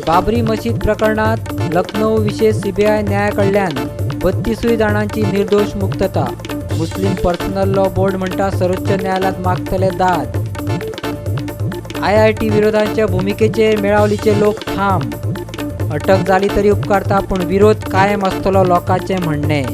बाबरी मशीद प्रकरणात लखनौ विशेष सीबीआय न्यायाकडल्यान 32 जाणांची निर्दोष मुक्तता. मुस्लिम पर्सनल लॉ बोर्ड म्हणटा सर्वोच्च न्यायालयात मागतले दाद. आयआयटी विरोधांच्या भुमिकेचेर मेळावलीचे लोक ठाम. अटक जाली तरी उपकारता पूण विरोध कायम आसतलो लोकांचें म्हणणें.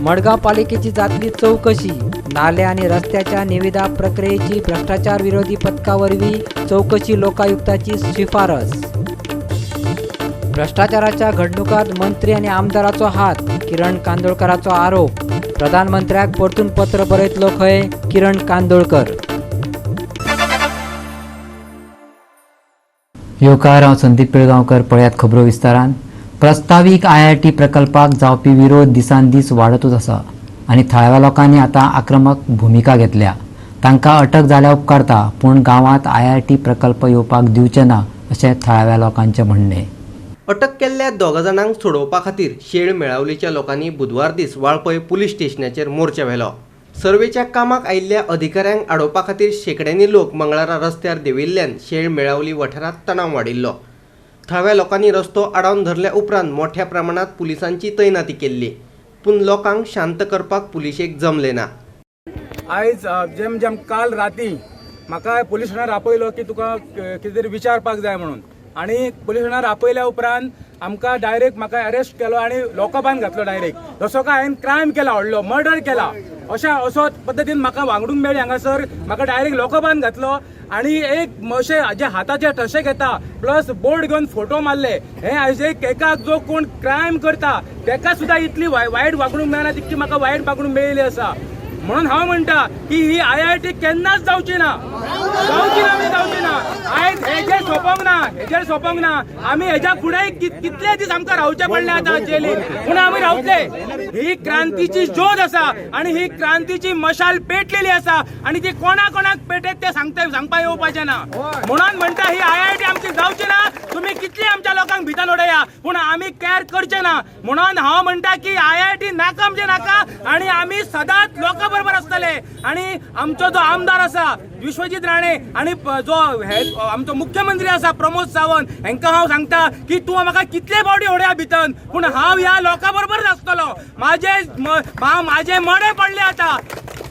मडगांव पालिकेची जातली चवकशी. नाले आनी रस्त्याच्या निविदा प्रक्रियेची भ्रष्टाचार विरोधी पथका वरवीं चवकशी लोकायुक्ताची शिफारस. भ्रष्टाचाराच्या घडणुकात मंत्री आनी आमदाराचो हात, किरण कांदोळकराचो आरोप. प्रधानमंत्र्याक परतून पत्र बरयतलो खंय किरण कांदोळकर. येवकार, हांव संदीप पिळगांवकर. पळयात खबरो विस्तारान. प्रस्तावीक आयआयटी प्रकल्पाक जावपी विरोध दिसान दीस वाडतूच आसा आनी थळाव्या लोकांनी आतां आक्रमक भुमिका घेतल्या. तांकां अटक जाल्यार उपकारता पूण गांवांत आयआयटी प्रकल्प येवपाक दिवचे ना अशें थळाव्या लोकांचें म्हणणें. अटक केल्ल्या दोगा जाणांक सोडोवपा खातीर शेळ मेळावलीच्या लोकांनी बुधवार दीस वाळपय पुलीस स्टेशनाचेर मोर्चा व्हेलो. सर्वेच्या कामाक आयिल्ल्या अधिकाऱ्यांक आडोवपा खातीर शेंकड्यांनी लोक मंगळारा रस्त्यार देंविल्ल्यान शेळ मेळावली वाठारांत तणाव वाडिल्लो. थळाव्या लोकांनी रस्तो आडावन धरल्या उपरांत मोठ्या प्रमाणांत पुलिसांची तैनाती केल्ली, पूण लोकांक शांत करपाक पुलिशेक जमलें ना. आयज जेम जेम काल राती म्हाका पुलीस स्टेशनार आपयलो की तुका कितें तरी विचारपाक जाय म्हणून, आनी पुलीस स्टेशनार आपयल्या उपरांत आमकां डायरेक्ट म्हाका अरेस्ट केलो आनी लॉकअपान घातलो डायरेक्ट. जसो काय हांवें क्रायम केला, व्हडलो मर्डर केला अशा असो पद्दतीन म्हाका वागणूक मेळ्ळी हांगासर. म्हाका डायरेक्ट लॉकअपान घातलो आनी एक अशें जे हाताचे ठशे घेता प्लस बोर्ड घेवन फोटो मारले. हे आयज एक एका जो कोण क्रायम करता तेका सुद्दां इतली वायट वागणूक मेळना तितकी म्हाका वायट वागणूक मेळिल्ली आसा. म्हणून हांव म्हणटा की ही आयआयटी केन्नाच जावची ना, जावची ना म्हणजे जावची ना. आयज हेजेर सोंपोंक ना, हेजेर सोंपोंक ना. आमी हेज्या फुडें कितले दीस आमकां रावचे पडले आतां जेलीन, पूण आमी रावतले. ही क्रांतीची ज्योत आसा आनी ही क्रांतीची मशाल पेटलेली आसा आनी ती कोणा कोणाक पेटत ते सांगता सांगपा येवपाचें ना. म्हणून म्हणटा ही आयआयटी आमची जावची ना. तुमी कितली आमच्या लोकांक भितर उडया पूण आमी कॅर करचे ना. म्हणून हांव म्हणटा की आयआयटी नाका म्हणजे नाका आनी आमी सदांच लोकां बरोबर आसतले. आनी आमचो जो आमदार आसा विश्वजीत राणे आनी जो हे आमचो मुख्यमंत्री आसा प्रमोद सावंत हेंकां हांव सांगता की तूं म्हाका कितले फावटी उडया भितर पूण हांव ह्या लोकां बरोबरच आसतलो. माझे मडें पडले आतां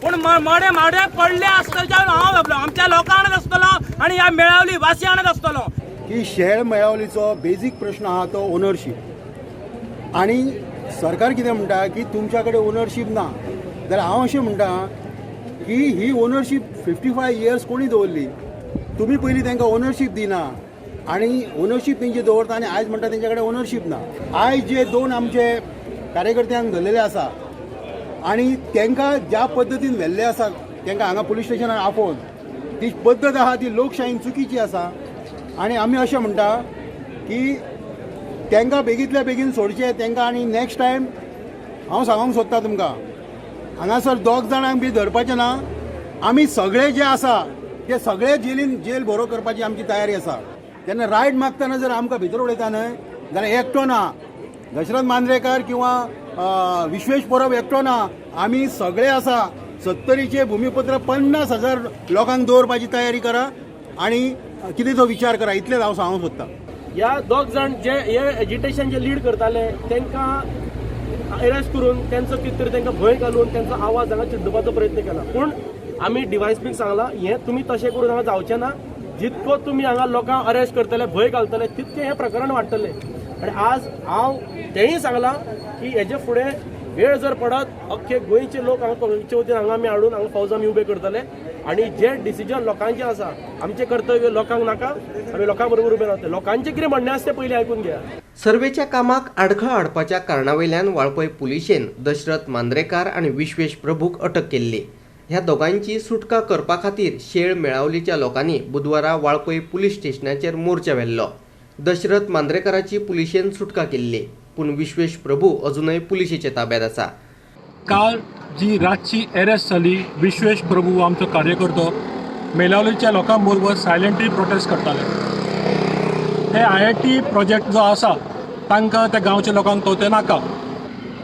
पूण मडें मडें पडले आसतले हांव आमच्या लोकांक आसतलो आनी ह्या मेळावली वासियांक आसतलो. की शेळ मेळावलीचो बेजीक प्रश्न आहा तो ओनरशीप, आनी सरकार कितें म्हणटा की तुमच्या कडेन ओनरशीप ना. जाल्यार हांव अशें म्हणटा की ही ओनरशीप 55 इयर्स कोणी दवरली? तुमी पयलीं तांकां ओनरशीप दिना आनी ओनरशीप तेंची दवरता आनी आयज म्हणटा तेंच्या कडेन ओनरशीप ना. आयज जे दोन आमचे कार्यकर्त्यांक धरलेले आसा आनी तांकां ज्या पद्दतीन व्हेल्ले आसा, तांकां हांगा पुलीस स्टेशनार आपोवन ती पद्दत आहा ती लोकशाहीन चुकीची आसा. आनी आमी अशें म्हणटा की तांकां बेगींतल्या बेगीन सोडचें तांकां. आनी नेक्स्ट टायम हांव सांगूंक सोदता तुमकां, हांगासर दोग जाणांक बी धरपाचें ना. आमी सगळे जे आसा ते सगळे जेलीन जेल भरो करपाची आमची तयारी आसा. तेन्ना रायट मागतना जर आमकां भितर उडयता न्हय जाल्यार एकटो ना, दशरथ मांद्रेकर किंवा विश्वेश परब एकटो ना, आमी सगळे आसा. सत्तरीचे भुमीपत्र 50,000 लोकांक दवरपाची तयारी करा आनी कितें तो विचार करा, इतलेंच हांव सांगूंक सोदतां. ह्या दोग जाण जे हे एजिटेशन जे लीड करताले तांकां अरेस्ट करून तेंचो कितें तरी तांकां भंय घालून तेंचो आवाज हांगा चिड्डुपाचो प्रयत्न केला. पूण आमी डिवायसपीक सांगलां हें तुमी तशें करून हांगा जावचें ना. जितको तुमी हांगा लोकांक अरेस्ट करतले, भंय घालतले, तितकें हें प्रकरण वाडटलें. आनी आज हांव तेंय सांगलां की हेजे फुडें वेळ जर पडत अख्खे गोंयचे लोक हांगा गोंयचे वतीन हांगा आमी हाडून हांगा फौज आमी उबे करतले. आनी जे डिसिजन लोकांचें आसा, आमचें कर्तव्य लोकांक नाका, आमी लोकां बरोबर उबे रावतले. लोकांचें कितें म्हणणें आसा तें पयलीं आयकून घेया. सर्वेच्या कामाक आडखळ हाडपाच्या कारणावयल्यान वाळपय पुलिशेन दशरथ मांद्रेकार आनी विश्वेश प्रभूक अटक केल्ली. ह्या दोगांची सुटका करपा खातीर शेळ मेळावलीच्या लोकांनी बुधवारा वाळपय पुलीस स्टेशनाचेर मोर्चा व्हेल्लो. दशरथ मांद्रेकाराची पुलिशेन सुटका केल्ली, पूण विश्वेश प्रभू अजूनय पुलिशेच्या ताब्यात आसा. काल जी रातची अरेस्ट जाली विश्वेश प्रभू आमचो कार्यकर्तो मेलावलीच्या लोकां बरोबर सायलेंटली प्रोटेस्ट करताले. हे आयआयटी प्रोजेक्ट जो आसा तांकां त्या गांवच्या लोकांक तो ते नाका.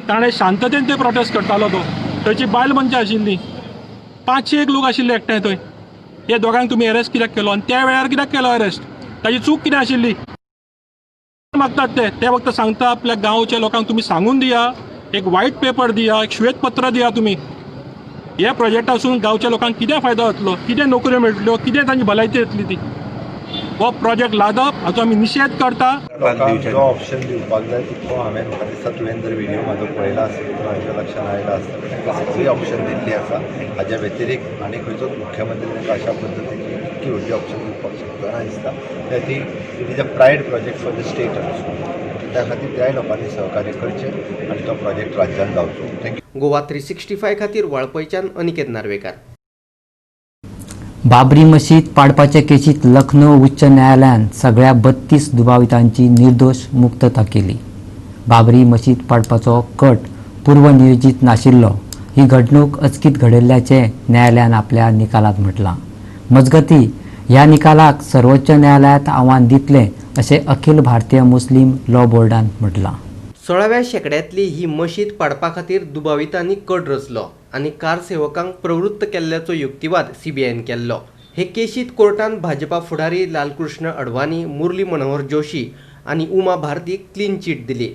ताणें शांततेन ते प्रोटेस्ट करतालो. तो थंयची बायल मनशां आशिल्ली, 501 लोक आशिल्ले एकठांय थंय. हे दोगांक तुमी अरेस्ट कित्याक केलो आनी त्या वेळार कित्याक केलो अरेस्ट? ताजी चूक कितें आशिल्ली मागतात ते ते फक्त सांगता आपल्या गांवच्या लोकांक तुमी सांगून दिया, एक वायट पेपर दिया, एक श्वेतपत्र दिया. तुमी ह्या प्रोजेक्टासून गांवच्या लोकांक कितें फायदो जातलो, कितें नोकऱ्यो मेळटल्यो, कितें तांची भलायकी येतली ती. हो प्रोजेक्ट लादप हाचो आमी निशेध करता. लोकांक जो ऑप्शन दिवपाक जाय तितको हांवें, म्हाका दिसता तुवें जर व्हिडियो म्हाजो पळयला आसत तर म्हाज्या लक्षांत आयला आसतलें, तांकां सगळी ऑप्शन दिल्ली आसा. हाज्या व्यतिरिक्त आनी खंयचोच मुख्यमंत्री तांकां अशा पद्दतीची इतकी व्हडली ऑप्शन दिवपाक शकता ना दिसता. त्या खातीर it is a pride project for the state also. त्या खातीर त्याय लोकांनी सहकार्य करचें आनी तो प्रोजेक्ट राज्यान जावचो. Thank you. Goa 365 खातीर वाळपयच्यान अनिकेत नार्वेकार. बाबरी मशीद पाडपाचे केशीत लखनौ उच्च न्यायालयान सगळ्या 32 दुबावितांची निर्दोश मुक्तता केली. बाबरी मशीद पाडपाचो कट पूर्वनियोजीत नाशिल्लो, ही घडणूक अचकीत घडिल्ल्याचें न्यायालयान आपल्या निकालात म्हटलां. मजगतीं, ह्या निकालाक सर्वोच्च न्यायालयांत आव्हान दितले अशें अखिल भारतीय मुस्लीम लॉ बोर्डान म्हटलां. 16व्या शेंकड्यांतली ही मशीद पाडपा खातीर दुबावितांनी कट रचलो आनी कारसेवकांक प्रवृत्त केल्ल्याचो युक्तिवाद सीबीआयन केल्लो. हे केशीत कोर्टान भाजपा फुडारी लालकृष्ण अडवाणी, मुरली मनोहर जोशी आनी उमा भारतीक क्लीन चीट दिली.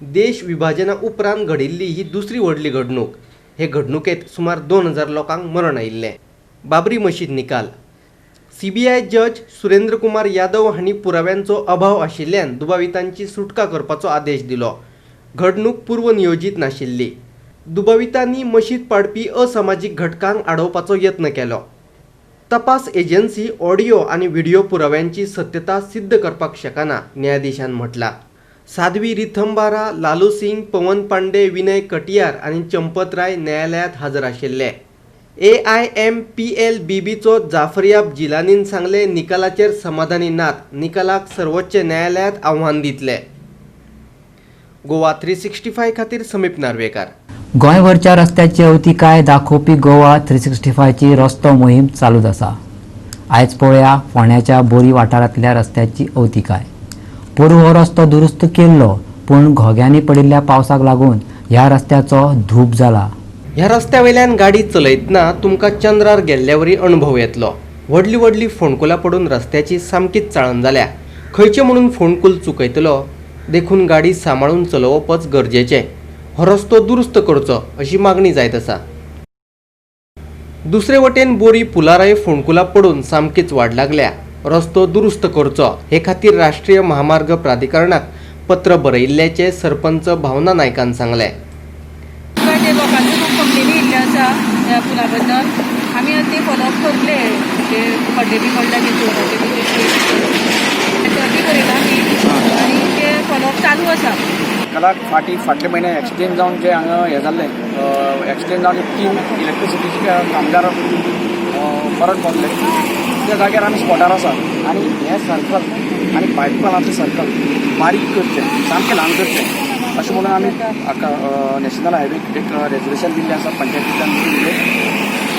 देश विभाजना उपरांत घडिल्ली ही दुसरी व्हडली घडणूक. हे घडणुकेंत सुमार 2000 लोकांक मरण आयिल्लें. बाबरी मशीद निकाल. सीबीआय जज सुरेंद्र कुमार यादव हांणी पुराव्यांचो अभाव आशिल्ल्यान दुबावितांची सुटका करपाचो आदेश दिलो. घडणूक पूर्वनियोजीत नाशिल्ली. दुबावितांनी मशीद पाडपी असामाजीक घटकांक आडोवपाचो यत्न केलो. तपास एजन्सी ऑडियो आनी व्हिडियो पुराव्यांची सत्यता सिद्ध करपाक शकना, न्यायाधीशान म्हटलां. साध्वी रिथंबारा, लालू सिंग, पवन पांडे, विनय कटियार आनी चंपत राय न्यायालयांत हजर आशिल्ले. AIMPLBBचो जाफरयाब जिलानीन सांगले, निकालाचेर समाधानी नात, निकालाक सर्वोच्च न्यायालयांत आव्हान दितले. गोवा 365 खातीर समीप नार्वेकार. गोंयभरच्या रस्त्याची अवतिकाय दाखोवपी गोवा 365ची रस्तो मोहीम चालूच आसा. आयज पळोवया फोंड्याच्या बोरी वाठारांतल्या रस्त्याची अवतिकाय. पोरूं हो रस्तो दुरुस्त केल्लो, पूण घोग्यांनी पडिल्ल्या पावसाक लागून ह्या रस्त्याचो धूप जाला. ह्या रस्त्या वयल्यान गाडी चलयतना तुमकां चंद्रार गेल्ल्यावरी अणभव येतलो. व्हडली व्हडली फोंडकुलां पडून रस्त्याची सामकीच चाळण जाल्या. खंयचें म्हणून फोंडकूल चुकयतलो, देखून गाडी सांबाळून चलोवपच गरजेचें. हो रस्तो दुरुस्त करचो अशी मागणी जायत आसा. दुसरे वटेन बोरी पुलारय फोंडकुलां पडून सामकीच वाड लागल्या. रस्तो दुरुस्त करचो हे खातीर राष्ट्रीय महामार्ग प्राधिकरणाक पत्र बरयिल्ल्याचें सरपंच भावना नायकान सांगलें. ते लोकांच्यो खूब कंप्लेनी येयल्ल्यो आसा ह्या पुला बद्दल. आमी आतां ते फॉलोअप करतले. ते खड्डे बी पडल्या तितून ते सर्वे बरयला आमी आनी ते फॉलोअप चालू आसा. निकालाक फाटीं फाटले म्हयने एक्सिडेंट जावन जे हांगा हें जाल्लें, एक्सिडेंट जावन 3 इलेक्ट्रिसिटीचे कामगार मरण पावले, त्या जाग्यार आमी स्पॉटार आसा आनी हें सर्कल आनी बायकपालाचें सर्कल बारीक करचें, सामकें ल्हान करचें अशें म्हणून आमी हाका नॅशनल हायवेक एक रेजोल्युशन दिल्लें आसा, पंचायतींतल्यान दिल्लें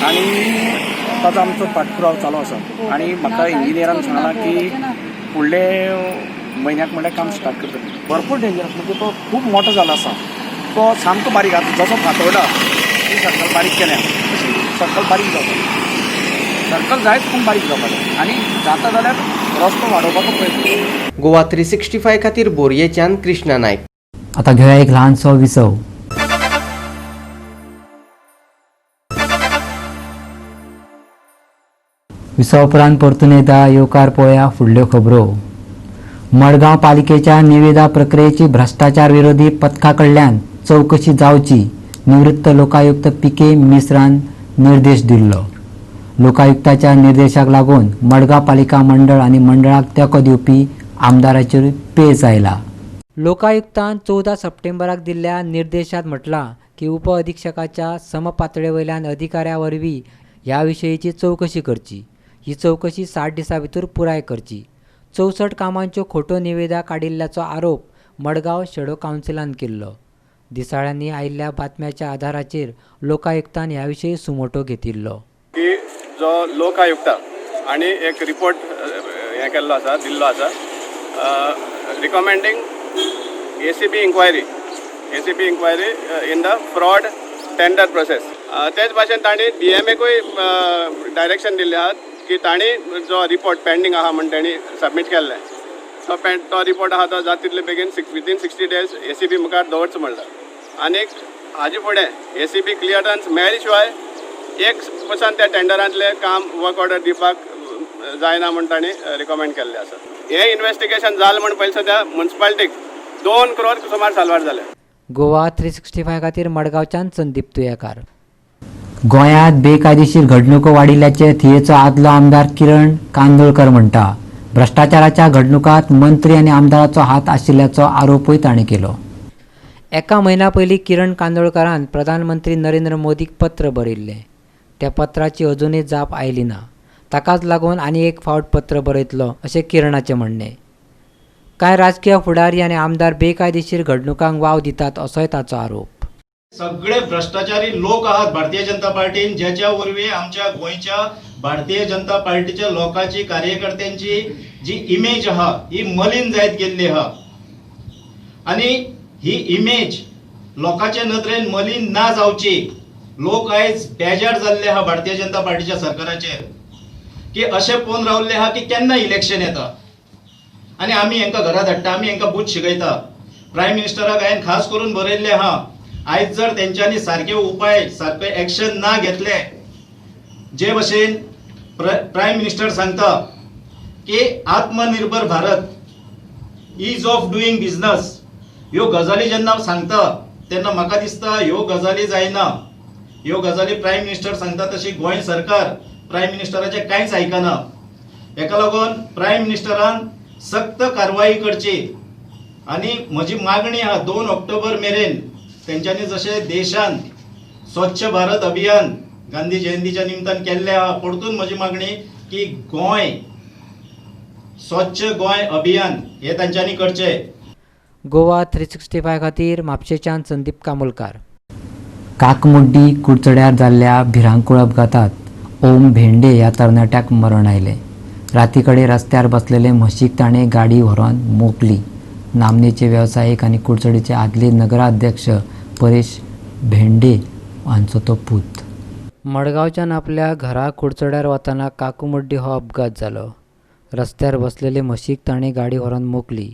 आनी ताचो आमचो पाठपुराव चालू आसा. आनी म्हाका इंजिनियरान सांगलां की फुडले म्हयन्याक म्हणल्यार काम स्टार्ट करतले. भरपूर डेंजरस, म्हणजे तो खूब मोठो जालो आसा, तो सामको बारीक. आतां जसो फातोर्डा ती सर्कल बारीक केल्या तशी सर्कल बारीक जावपाक, सर्कल जायत पूण बारीक जावपाक जाय आनी जाता जाल्यार रस्तो वाडोवपाचो प्रयत्न. गोवा 365 खातीर बोरयेच्यान कृष्णा नायक. आता घेवया एक ल्हानसो विसव. विसव उपरांत परतून एकदा येवकार. पळोवया फुडल्यो खबरो. मडगांव पालिकेच्या निविदा प्रक्रियेची भ्रष्टाचार विरोधी पथका कडल्यान चवकशी जावची, निवृत्त लोकायुक्त पी के मिश्रान निर्देश दिल्लो. लोकायुक्ताच्या निर्देशाक लागून मडगांव पालिका मंडळ आनी मंडळाक तेंको दिवपी आमदाराचेर पेच आयला. लोकायुक्तान 14 सप्टेंबराक दिल्ल्या निर्देशात म्हटलां की उप अधीक्षकाच्या समपातळे वयल्यान अधिकाऱ्या वरवीं ह्या विशयीची चवकशी करची. ही चवकशी 60 दिसां भितर पुराय करची. 64 कामांच्यो खोट्यो निविदा काडिल्ल्याचो आरोप मडगांव शेडो कावन्सिलान केल्लो. दिसाळ्यांनी आयिल्ल्या बातम्याच्या आधाराचेर लोकायुक्तान ह्या विशीं सुमोटो घेतिल्लो. की जो लोक आयुक्ता आनी एक रिपोर्ट हें केल्लो आसा, दिल्लो आसा, recommending ACB inquiry in the fraud tender process. तेच भाशेन तांणी डीएमएकूय डायरेक्शन दिल्लें आहा. की तांणी जो रिपोर्ट पेंडींग आहा म्हण तेणी सबमीट केल्लें तो रिपोर्ट आहा तो जाता तितले बेगीन विदीन 60 डेज एसीबी मुखार दवरचो म्हणला. आनीक हाजे फुडें एसीबी क्लियरन्स मेळ्ळे शिवाय एक पसान त्या टेंडरांतलें काम वर्क ऑर्डर दिवपाक जायना म्हण तांणी रिकमेंड केल्लें आसा. हें इन्वेस्टिगेशन जालें म्हण पयलीं सद्या मुन्सिपालिटीक 2 करोड सुमार साल्वार जालें. गोवा 365 खातीर मडगांवच्यान संदीप तुयेकार. गोंयांत बेकायदेशीर घडणुको वाडिल्ल्याचे थियेचो आदलो आमदार किरण कांदोळकर म्हणटा. भ्रश्टाचाराच्या घडणुकांत मंत्री आनी आमदाराचो हात आशिल्ल्याचो आरोपूय ताणें केलो. एका म्हयन्या पयलीं किरण कांदोळकरान प्रधानमंत्री नरेंद्र मोदीक पत्र बरयिल्लें. त्या पत्राची अजुनूय जाप आयली ना. ताकाच लागून आनी एक फावट पत्र बरयतलो अशें किरणाचें म्हणणें. कांय राजकीय फुडारी आनी आमदार बेकायदेशीर घडणुकांक वाव दितात असोय ताचो आरोप. सगळे भ्रष्टाचारी लोक आहात भारतीय जनता पार्टीन, ज्याच्या वरवीं आमच्या गोंयच्या भारतीय जनता पार्टीच्या लोकांची कार्यकर्त्यांची जी इमेज आहा ही मलिन जायत गेल्ली आहा आनी ही इमेज लोकांच्या नदरेन मलिन ना जावची. लोक आयज बेजार जाल्ले आहा भारतीय जनता पार्टीच्या सरकाराचेर की अशें पळोवन रावल्ले आहा की केन्ना इलेक्शन येता आनी आमी हेंकां घरा धाडटा, आमी हेंकां बूथ शिकयता. प्रायम मिनिस्टराक हांवें खास करून बरयल्लें आहा, आयज जर तेंच्यांनी सारके उपाय सारके एक्शन ना घेतले, जे भशेन प्रायम मिनिस्टर सांगता की आत्मनिर्भर Bharat, ease of doing business, ह्यो गजाली जेन्ना सांगता तेन्ना म्हाका दिसता ह्यो गजाली जायना. ह्यो गजाली प्रायम मिनिस्टर सांगता तशी गोंय सरकार प्रायम मिनिस्टराचें कांयच आयकना. हेका लागून प्रायम मिनिस्टरान सक्त कारवाई करची आनी म्हजी मागणी आहा 2 ऑक्टोबर मेरेन तेंच्यांनी जशें देशान स्वच्छ भारत अभियान गांधी जयंतीच्या निमतान केल्लें आहा, परतून म्हजी मागणी की गोंय स्वच्छ गोंय अभियान हे तांच्यांनी करचें. गोवा 365 खातीर म्हापशेंच्यान संदीप कामुलकार. काकमुड्डी कुडचड्यार जाल्ल्या भिरांकूळ अपघातात ओम भेंडे ह्या तरणाट्याक मरण आयलें. राती कडेन रस्त्यार बसलेले म्हशीक ताणें गाडी व्हरून मोखली. नामनेचे वेवसायीक आनी कुडचडीचे आदले नगराध्यक्ष परेश भेंडे हांचो तो पूत. मडगांवच्यान आपल्या घरा कुडचड्यार वतना काकमुड्डी हो अपघात जालो. रस्त्यार बसलेले म्हशीक ताणें गाडी व्हरून मोखली.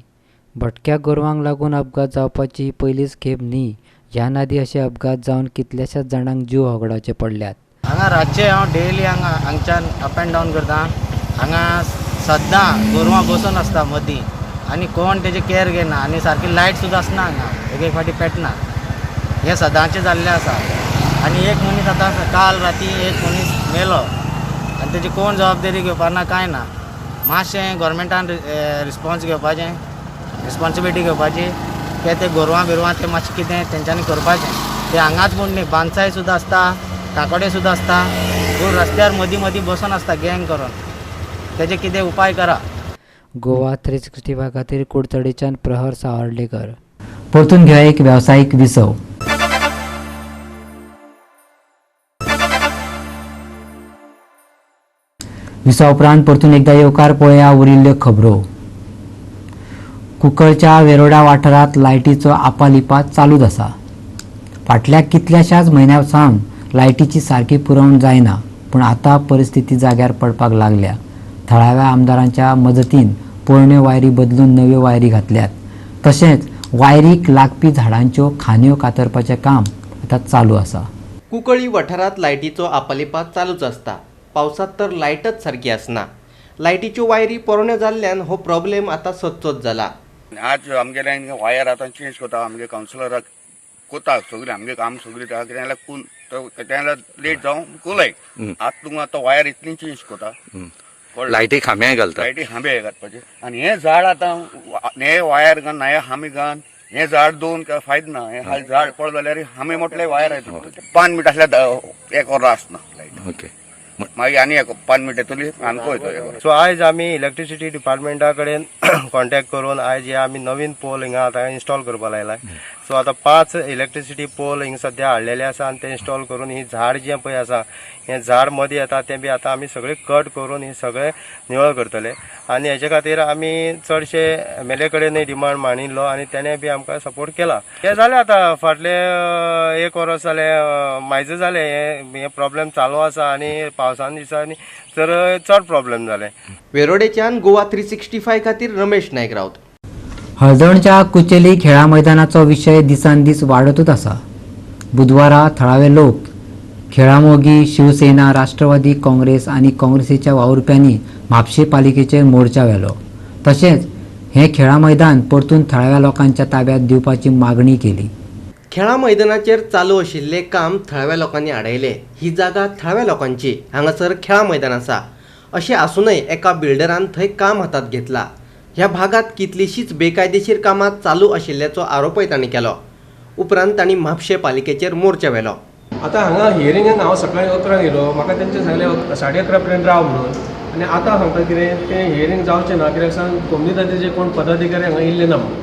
भटक्या गोरवांक लागून अपघात जावपाची ही पयलीच खेप न्ही. ह्या आदीं अशे अपघात जावन कितल्याशाच जाणांक जीव होगडावचे पडल्यात. हांगा रातचे हांव डेली हांगा हांगच्यान अप एंड डावन करता. हांगा सद्दां गोरवां बसून आसता मदीं आनी कोण तेजे केअर घेना आनी सारकी लायट सुद्दां आसना हांगा, एक एक फावटी पेटना. हें सदांचें जाल्लें आसा. आनी एक मनीस आतां काल राती एक मनीस मेलो आनी तेजी कोण जबाबदारी घेवपाक ना, कांय ना. मातशें गोवोरमेंटान रिस्पोन्स घेवपाचें, रिस्पोन्सिबिलिटी घेवपाची की ते गोरवां बिरवां ते मातशें कितें तेंच्यांनी करपाचें. ते हांगाच म्हूण न्ही, बांदसाय सुद्दां आसता, काकोडे सुद्दां आसता, पूण रस्त्यार मदीं मदीं बसून आसता गँग करून. तेजे कितें उपाय करा. गोवा 365 खातीर कुडचडेच्यान प्रहर सावर्डेकर. परतून घेया एक वेवसायीक विसव. विसवा उपरांत परतून एकदा येवकार पळया उरिल्ल्यो खबरो. कुंकळच्या वेरोडा वाठारांत लायटीचो आपालिपा चालूच आसा. फाटल्या कितल्याशाच म्हयन्यां सावन लायटीची सारकी पुरवण जायना, पूण आतां परिस्थिती जाग्यार पडपाक लागल्या. थळाव्या आमदारांच्या मजतीन पोरण्यो वायरी बदलून नव्यो वायरी घातल्यात. तशेंच वायरीक लागपी झाडांच्यो खांदयो कातरपाचें काम आतां चालू आसा. कुंकळी वाठारांत लायटीचो आपालिपा चालूच आसता. पावसांत तर लायटच सारकी आसना. लायटीच्यो वायरी पोरण्यो जाल्ल्यान हो प्रॉब्लेम आतां सदचोच जाला. आज आमगेले वायर आतां चेंज करता, आमगे कावन्सिलराक कोता सगळीं आमगे काम सगळीं कितें जाल्यार कूल तें लेट जावं कुलय. आतां तुमकां आतां वायर इतली चेंज करता, लायटी खांबे घालता, लायटी खांबे घालपाचे. आनी हें झाड आतां हे वायर घालून हे हामी घालून हें झाड दोन काय फायद ना. हें झाड पडलो जाल्यार हामे म्हटल्यार वायर येता. 5 मिनट आसल्यार एक वर आसना लायट. ओके, मागीर आनी एक 5 मिनट येतली आमकां वयतो. सो आयज आमी इलेक्ट्रिसिटी डिपार्टमेंटा कडेन कॉन्टॅक्ट करून आयज हे आमी नवीन पोल हिंगा आतां इन्स्टॉल करपाक लायला. सो आतां 5 इलेक्ट्रिसिटी पोल हिंगा सद्या हाडलेले आसा आनी ते इन्स्टॉल करून ही झाड जें पळय आसा हें झाड मदीं येता तें बी आतां आमी सगळें कट करून हे सगळें निवळ करतले. आनी हेजे खातीर आमी चडशे MLA कडेनय डिमांड मांडिल्लो आनी तेणें बी आमकां सपोर्ट केला. हें जालें आतां फाटलें एक वर्स जालें, मायज जालें हें प्रॉब्लेम चालू आसा आनी पावसान दिसांनी तर चड प्रॉब्लेम जाले. वेरोडेच्यान गोवा 365 खातीर रमेश नायक राऊत. हळदणच्या कुचेली खेळा मैदानाचो विशय दिसान दीस वाडतूच आसा. बुधवारा थळावे लोक, खेळामोगी, शिवसेना, राष्ट्रवादी काँग्रेस आनी काँग्रेसीच्या वावुरप्यांनी म्हापशें पालिकेचेर मोर्चा व्हेलो. तशेंच हें खेळा मैदान परतून थळाव्या लोकांच्या ताब्यात दिवपाची मागणी केली. खेळा मैदानाचेर चालू आशिल्लें काम थळाव्या लोकांनी आडयलें. ही जागा थळाव्या लोकांची, हांगासर खेळा मैदान आसा अशें आसूनय एका बिल्डरान थंय काम हातांत घेतला. ह्या भागांत कितलीशीच बेकायदेशीर कामां चालू आशिल्ल्याचो आरोपय तांणी केलो. उपरांत तांणी म्हापशें पालिकेचेर मोर्चा व्हेलो. आतां हांगा हियरिंगाक हांव सकाळी 11 येयलो, म्हाका तेंचे सांगलें 11:30 पर्यंत राव म्हणून, आनी आतां सांगता कितें तें हियरींग जावचें ना कित्याक सांग कोमुनिदादीचे कोण पदाधिकारी हांगा येयल्ले ना म्हणून.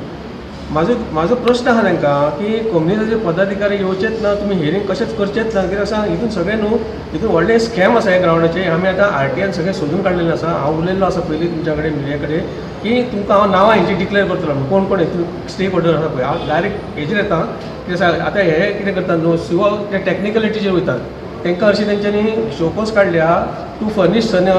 म्हाजो प्रश्न आहा तांकां की कोमुनिदादीचे पदाधिकारी येवचेच ना, तुमी हियरींग कशेंच करचेच ना कित्याक सांग हितून सगळें न्हू हितून व्हडलें स्कॅम आसा ह्या ग्रावंडाचें. आमी आतां RTI सगळें सोदून काडलेलें आसा. हांव उलयल्लो आसा पयलीं तुमच्या कडेन मिडिया कडेन की तुमकां हांव नांवां हेंची डिक्लेर करतलो म्हणून, कोण कोण हितून स्टेक होल्डर आसा पळय. हांव डायरेक्ट हेजेर येता कितें सांग आतां हे कितें करता न्हू सिवो ते टॅक्निकलिटीचेर वयतात, तांकां अशी तेंच्यांनी शोकोस काडल्या टू फर्नीश सनद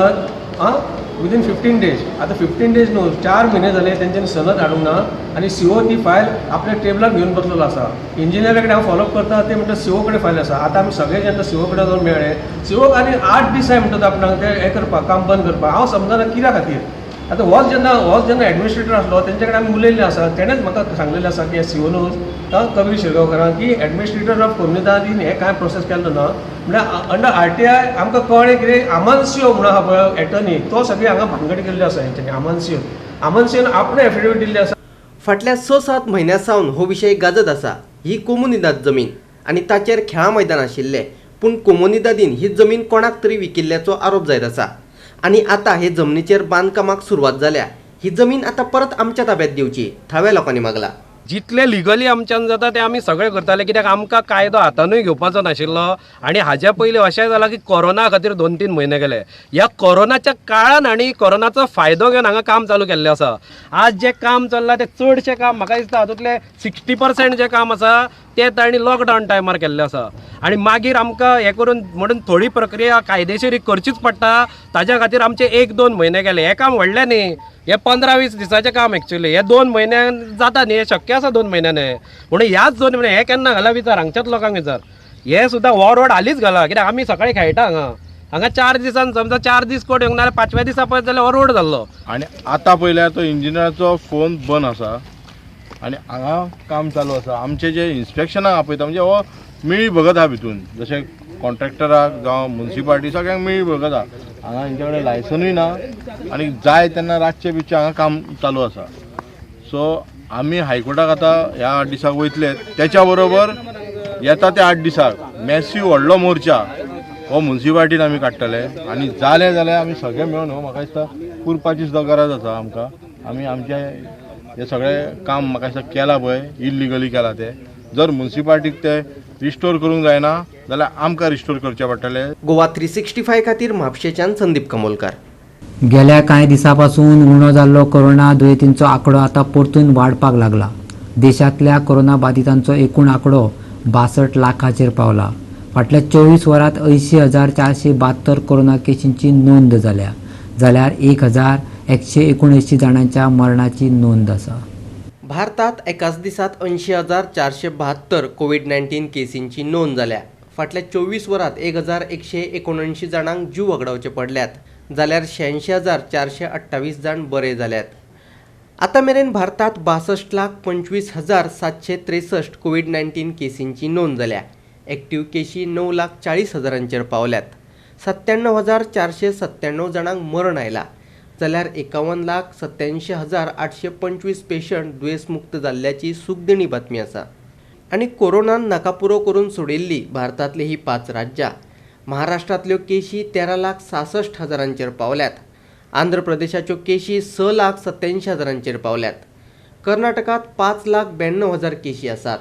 विदीन 15 डेज. आतां 15 डेज न्हू 4 म्हयने जाले तेंच्यांनी सनद हाडूंक ना आनी सीओ ती फायल आपल्या टेबलार घेवन बसलेलो आसा. इंजिनियरा कडेन हांव फॉलोअप करता, ते म्हणटा सीओ कडेन फायल आसा. आतां आमी सगळे जेन्ना सीओ कडेन वचून मेळ्ळे, सीओक आनी 8 दीस जाय म्हणटा आपणाक ते हें करपाक, काम बंद करपाक. हांव समजना कित्या खातीर. आतां होच जेन्ना एडमिनिस्ट्रेटर आसलो तेंचे कडेन आमी उलयल्ले आसा, तेणेच म्हाका सांगलेलें आसा की सीओनूच कबीर शिरगांवकारान की एडमिनिस्ट्रेटर ऑफ कोमुनिदादीन हें कांय प्रोसेस केल्लो ना. म्हणल्यार अंडर RTI आमकां कळ्ळें कितें आमानसियो म्हणून आहा पळय एटर्नी, तो सगळी हांगा भानगड केल्ली आसा हेंच्यांनी. आमानसियोन आपणें एफिडेवीट दिल्ली आसा. फाटल्या 6-7 म्हयन्यां सावन हो विशय गाजत आसा. ही कोमुनिदाद जमीन आनी ताचेर खेळां मैदान आशिल्लें, पूण कोमुनिदादीन ही जमीन कोणाक तरी विकिल्ल्याचो आरोप जायत आसा आनी आतां हे जमनीचेर बांदकामाक सुरवात जाल्या. ही जमीन आतां परत आमच्या ताब्यात दिवची, थळाव्या लोकांनी मागला. जितले लिगली आमच्यान जाता ते आमी सगळे करताले कित्याक आमकां कायदो हातानूय घेवपाचो नाशिल्लो. आनी हाज्या पयलीं अशें जालां की कोरोना खातीर 2-3 म्हयने गेले. ह्या कोरोनाच्या काळान आनी कोरोनाचो फायदो घेवन हांगा काम चालू केल्लें आसा. आज जें काम चल्लां तें चडशें काम म्हाका दिसता हातूंतलें 60% जें काम आसा तें तांणी लॉकडावन टायमार केल्लें आसा. आनी मागीर आमकां हें करून म्हणून थोडी प्रक्रिया कायदेशीर करचीच पडटा, ताज्या खातीर आमचे 1-2 म्हयने गेले. हें काम व्हडलें न्ही, हें 15-20 दिसाचें काम एक्चुअली. हे 2 म्हयन्यान जाता न्ही, हें शक्य आसा 2 म्हयन्यान. म्हणून ह्याच 2 म्हयने हें केन्ना घाला विचार, हांगच्याच लोकांक विचार. हे सुद्दां हो रोड हालींच घाला कित्याक आमी सकाळी खेळटा हांगा. हांगा 4 दिसान समजा 4 दीस कोट येवंक ना जाल्यार 5व्या दिसा पळयत जाल्यार हो रोड जाल्लो. आनी आतां पळयल्यार तो इंजिनियराचो फोन बंद आसा आनी हांगा काम चालू आसा. आमचे जे इन्स्पेक्शनाक आपयता म्हणजे हो मिळी भगत आहा भितून, जशें कॉन्ट्रॅक्टराक जावं मुन्सिपालिटी सगळ्यांक मिळी भगत आहा. हांगा हेंच्या कडेन लायसनूय ना आनी जाय तेन्ना रातचे बितचे हांगा काम चालू आसा. सो आमी हायकोर्टाक आतां ह्या 8 दिसाक वयतले, तेच्या बरोबर येता त्या 8 दिसाक मॅसीव व्हडलो मोर्चा हो मुन्सिपालिटीन आमी काडटले. आनी जालें जाल्यार आमी सगळे मेळून हो म्हाका दिसता पुरपाची सुद्दां गरज आसा आमकां. आमी आमचें हें सगळें काम म्हाका दिसता केलां पळय, इल्लिगली केलां तें, जर मुन्सिपालिटीक तें रिस्टोर करूंक जायना जाल्यार आमकां रिस्टोर करचें पडटलें. गोवा 365 खातीर म्हापशेंच्यान संदीप कमोलकर. गेल्या कांय दिसांपासून उणो जाल्लो कोरोना दुयेंतींचो आंकडो आतां परतून वाडपाक लागला. देशांतल्या कोरोना बादितांचो एकूण आंकडो 62 लाखाचेर पावला. फाटल्या 24 वरांत 80,472 कोरोना केशींची नोंद जाल्या, जाल्यार 1,179 जाणांच्या मरणाची नोंद आसा. भारतात एकाच दिसात 80,472 कोविड-19 केसींची नोंद जाल्या. फाटल्या 24 वरांत 1,179 जाणांक जीव वगडावचे पडल्यात, जाल्यार 86,428 जाण बरे जाल्यात. आतां मेरेन भारतात 62,25,763 कोविड-19 केसींची नोंद जाल्या. एक्टिव्ह केशी 9,40,000 पावल्यात. 97,497 जाणांक मरण आयला, जाल्यार 51,87,825 पेशंट दुयेंसमुक्त जाल्ल्याची सुखदिणी बातमी आसा. आनी कोरोनान नाकापुरो करून सोडिल्ली भारतांतली ही 5 राज्यां. महाराष्ट्रांतल्यो केशी 13,66,000 पावल्यात. आंध्र प्रदेशाच्यो केशी 6,87,000 पावल्यात. कर्नाटकांत 5,92,000 केशी आसात.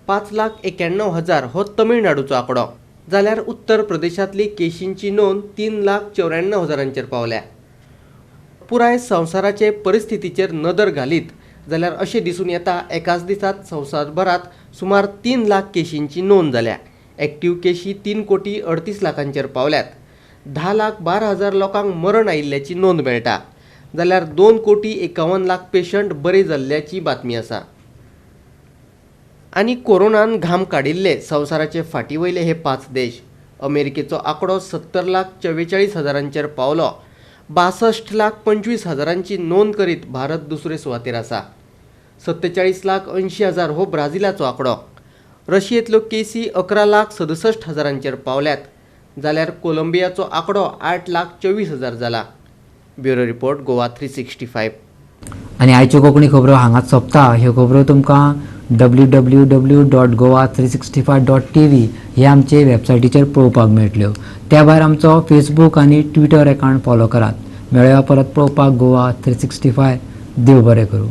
5,91,000 हो तमिळनाडूचो आंकडो, जाल्यार उत्तर प्रदेशांतली केशींची नोंद 3,94,000 पावल्या. पुराय संवसाराचे परिस्थितीचेर नदर घालीत जाल्यार अशें दिसून येता एकाच दिसात संवसारभरांत सुमार 3 लाख केशींची नोंद जाल्या. एक्टिव्ह केशी 3,38 कोटी पावल्यात. 10,12,000 लोकांक मरण आयिल्ल्याची नोंद मेळटा, जाल्यार 2 कोटी 51 लाख पेशंट बरे जाल्ल्याची बातमी आसा. आनी कोरोनान घाम काडिल्ले संवसाराचे फाटी वयले हे पांच देश. अमेरिकेचो आंकडो 70,44,000ांचेर पावलो. 62,25,000ांची नोंद करीत भारत दुसरे सुवातेर आसा. 47,80,000 हो ब्राझिलाचो आंकडो. रशियेंतल्यो केसी 11,67,000ांचेर पावल्यात, जाल्यार कोलंबियाचो आंकडो 8,24,000 जाला. Bureau report, Goa 365. आनी आयच्यो कोंकणी खबरो हांगाच सोंपता. ह्यो खबरो तुमकां www.goa365.tv हे आमचे वेबसायटीचेर पळोवपाक मेळटल्यो. त्या भायर आमचो फेसबूक आनी ट्विटर एकावंट फॉलो करात. मेळया परत पळोवपाक गोवा 365. देव बरें करूं.